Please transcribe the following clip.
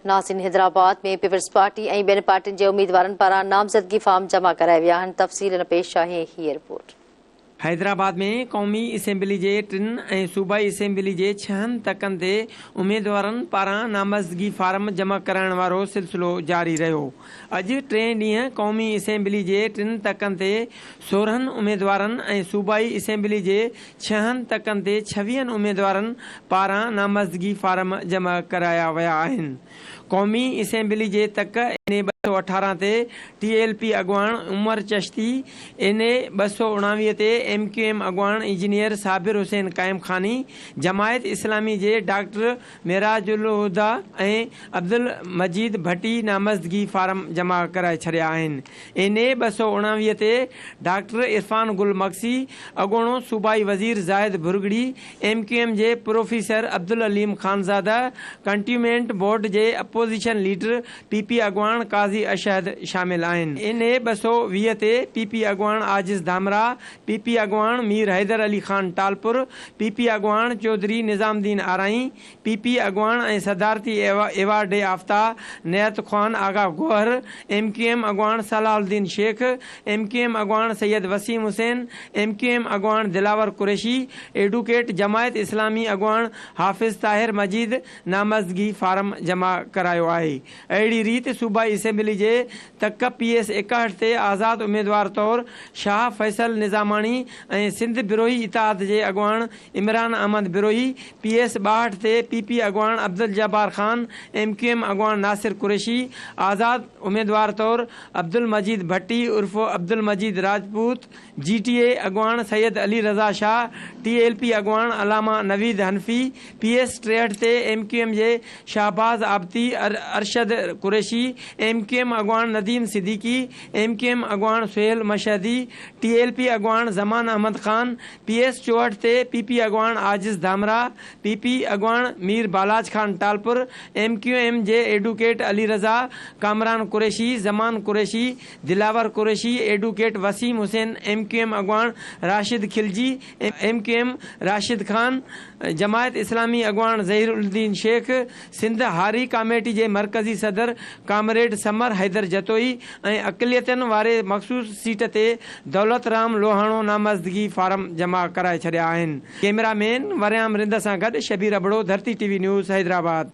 ناظرين Hyderabad ۾ peoples party ۽ ٻين پارٽين جي اميدوارن پاران نامزدگي فارم جمع ڪرايا ويا آهن، تفصيل ن پيش آهي هيء رپورٽ. حيدرآباد ۾ قومي اسيمبلي جي ٽن ۽ صوبائي اسيمبلي جي ڇهن تڪن تي اميدوارن پاران نامزدگي فارم جمع ڪرائڻ وارو سلسلو جاري رهيو. اڄ ٽئين ڏينهن قومي اسيمبلي جي ٽن تڪن تي 16 اميدوارن ۽ صوبائي اسيمبلي جي ڇهن تڪن تي 26 اميدوارن پاران نامزدگي فارم جمع ڪرايا ويا آهن. قومي اسيمبلي جي تڪ اين اي 218 تي ٽي ايل پي اڳواڻ عمر چشتي، اين اي 219 تي ايم ڪيو ايم اڳواڻ انجنيئر صابر حسين قائم خاني، جماعت اسلامي جي ڊاڪٽر معراج الهديٰ ۽ عبدالمجيد ڀٽي نامزدگي فارم جمع ڪرائي ڇڏيا آهن. اين اي 219 تي ڊاڪٽر عرفان گل مگسي، اڳوڻو صوبائي وزير زاهد ڀرڳڙي، ايم ڪيو ايم جي professor Abdul Aleem Khanzada, cantonment board جي اپوزيشن ليڊر پي پي اڳواڻ قاضي اشهد شامل آهن. اين اي 220 تي پي پي اڳواڻ عاجز ڌامراهه، پي پي اڳواڻ مير حيدر علي خان ٽالپر، پي پي اڳواڻ چوڌري نظام الدين آرائين، پي پي اڳواڻ ۽ صدارتي ايوارڊ يافته نعت خوان آغا گوهر، ايم ڪيو ايم اڳواڻ صلاح الدين شيخ، ايم ڪيو ايم اڳواڻ Syed Waseem Hussain, M Q M اڳواڻ دلاور قريشي، ايڊوڪيٽ جماعت اسلامي اڳواڻ حافظ طاهر مجيد نامزدگي فارم جمع ڪرايو آهي. اهڙي ريت صوبائي اسيمبلي جي تڪ پي ايس 61 تي آزاد اميدوار طور شاهه فيصل نظاماڻي ۽ سنڌ بروهي اتحاد جي اڳواڻ عمران احمد بروهي، پي ايس 62 تي پي پي اڳواڻ Abdul Jabbar Khan, M Q M اڳواڻ ناصر قريشي، آزاد اميدوار طور عبدالمجيد ڀٽي عرف عبدالمجيد راجپوت، جي ٽي اي اڳواڻ سيد علي رضا شاهه، ٽي ايل پي اڳواڻ علامه نويد حنفي، پي ايس 63 تي ايم ڪيو ايم جي Shahbaz Abidi, Arshad Qureshi, M Q M اڳواڻ Nadeem Siddiqui, M Q M اڳواڻ Sohail Mashhadi, T L P اڳواڻ زمان احمد خان، پي ايس 64 تي پي پي اڳواڻ عاجز ڌامراهه، پي پي اڳواڻ Mir Balach Khan Talpur, M Q M جي advocate Ali Raza, Kamran Qureshi, Zaman Qureshi, Dilawar Qureshi, advocate Waseem Hussain, M Q M اڳواڻ Rashid Khalji, M Q M Rashid Khan, Jamaat Islami اڳواڻ ظهير الدين شيخ، سنڌ هاري ڪاميٽي جي مرڪزي صدر ڪامريڊ ثمر حيدر جتوئي ۽ اقليتن واري مخصوص سيٽ تي دولت رام لوهاڻو نامزدگي فارم جمع ڪرائي ڇڏيا آهن. ڪئميرا مين وريام رند سان گڏ شبير ابڙو، ڌرتي ٽي وي نيوز، حيدرآباد.